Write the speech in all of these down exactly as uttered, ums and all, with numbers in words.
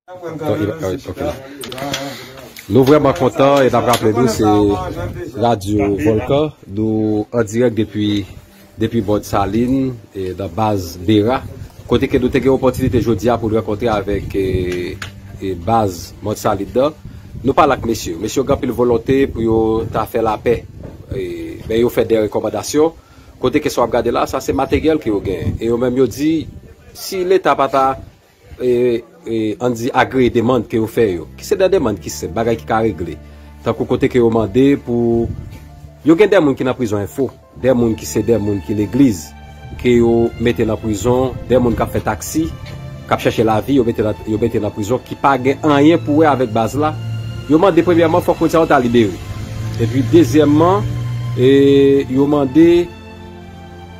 Ok. Nou vrèman kontan e n ap raple nou se Radyo Volkan, nou an dirèk depi, depi Mòn Salin, e nan baz Bera, kote ke nou te gen opòtinite jodi a pou n rankontre avèk e, e baz Mòn Salin nan. Nou pale ak mesye yo. Mesye yo gen anpil volonte pou yo ta fè lapè. E, men yo fè de rekòmandasyon. Kote ke sa w ap gade la, sa se materyèl ke yo genyen. E yo menm yo di, si Leta pa ta e, e, ann di agreye demann ke yo fè yo, ki se de demann ki senp, bagay ki ka regle. Tankou kote ke yo mande pou, yo gen de moun ki nan prizon enfo, de moun ki se de moun ki legliz, ke yo mete nan prizon, de moun k ap fè taksi, k ap chèche lavi, yo mete nan, yo mete nan prizon, ki pa gen anyen pou wè avèk baz la. Yo mande premyèman fòk moun sa yo ta libere. Epi dezyèmman, e, yo mande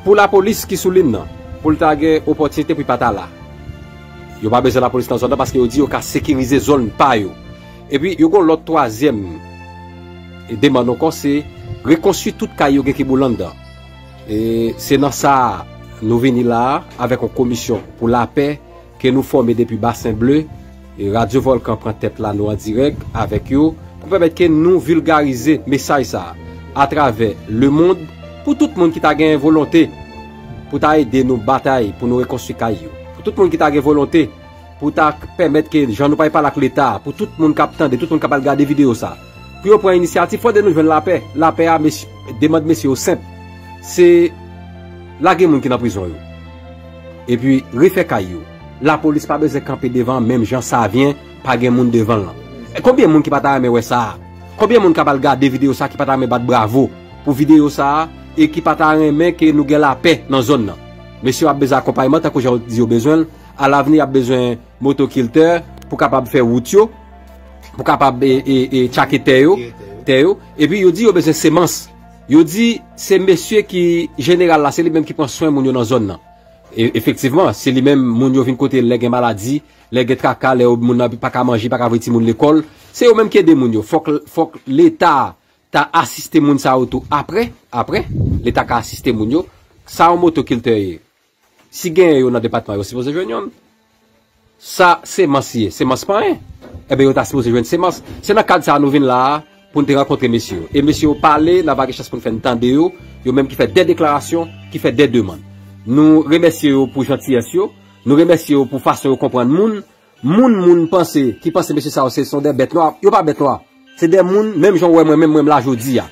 pou lapolis ki sou liy nan, pou l ta gen opòtinite pou l pa ta la. Yo pa bezwen lapolis nan zòn nan paske yo di yo ka sekirize zòn pa yo. Epi yo gen lòt twazyèm demann ankò, se rekonstwi tout kay yo gen kiboul anndan. E se nan sa a nou vini la a avèk yon komisyon pou lapè ke nou fòme depi Basen Ble, e Radyo Volkan pran tèt la, nou an dirèk avèk yo, pou pèmèt ke nou vilgarize mesaj sa a atravè lemonn, pou tout moun ki ta gen volonte pou ta ede nou batay pou nou rekonstwi kay yo, pou tout moun ki ta gen volonte pou ta pèmèt ke jan nou pral pale ak Leta, pou tout moun k ap tande, tout moun k ap al gade videyo sa, pou yo pran inisyativ, fòde nou jwenn lapè. Lapè a, mesye, demann mesye yo senp. Se lage moun ki nan prizon yo. Epi refè kay yo. Lapolis pa bezwen kanpe devan menm jan Savyen pa gen moun devan l lan. E konbyen moun ki pa ta renmen wè sa a? Konbyen moun k ap al gade videyo sa a ki pa ta renmen bat bravo pou videyo sa a e ki pa ta renmen ke nou gen lapè nan zòn nan? Mesye yo ap bezwen akonpayman tankou jan yo di yo bezwen l. Alavni, y ap bezwen motokiltè pou kapab fè wout yo, pou kapab e, e, e, tchake tè yo, tè yo. Epi yo di yo bezwen semans. Yo di se mesye ki jeneral la, se li menm ki pran swen moun yo nan zòn nan. E, efektivman, se li menm moun yo vin kote l lè gen maladi, lè gen traka, lè yo, moun nan pa ka manje, pa ka voye timoun lekòl. Se yo menm ki ede moun yo. Fòk, fòk Leta ta asiste moun sa yo tou apre, apre, Leta ka asiste moun yo. Sa yon motokiltè ye. Si genyen yo nan depatman, yo sipoze jwenn youn. Sa semans ye, semans pa anyen. Enben, yo ta sipoze jwenn semans. Se nan kad sa a nou vin la a pou n te rankontre mesye yo. E mesye yo pale, n a va gen chans pou n fè n tande yo, yo menm ki fè de deklarasyon, ki fè de demann. Nou remèsye yo pou jantiyès yo, nou remèsye yo pou fason yo konprann moun. Moun, moun panse, ki panse mesye sa yo se, se de bèt nwa, yo pa bèt nwa. Se de moun, menm jan w wè mwen, menm mwen m la jodi a.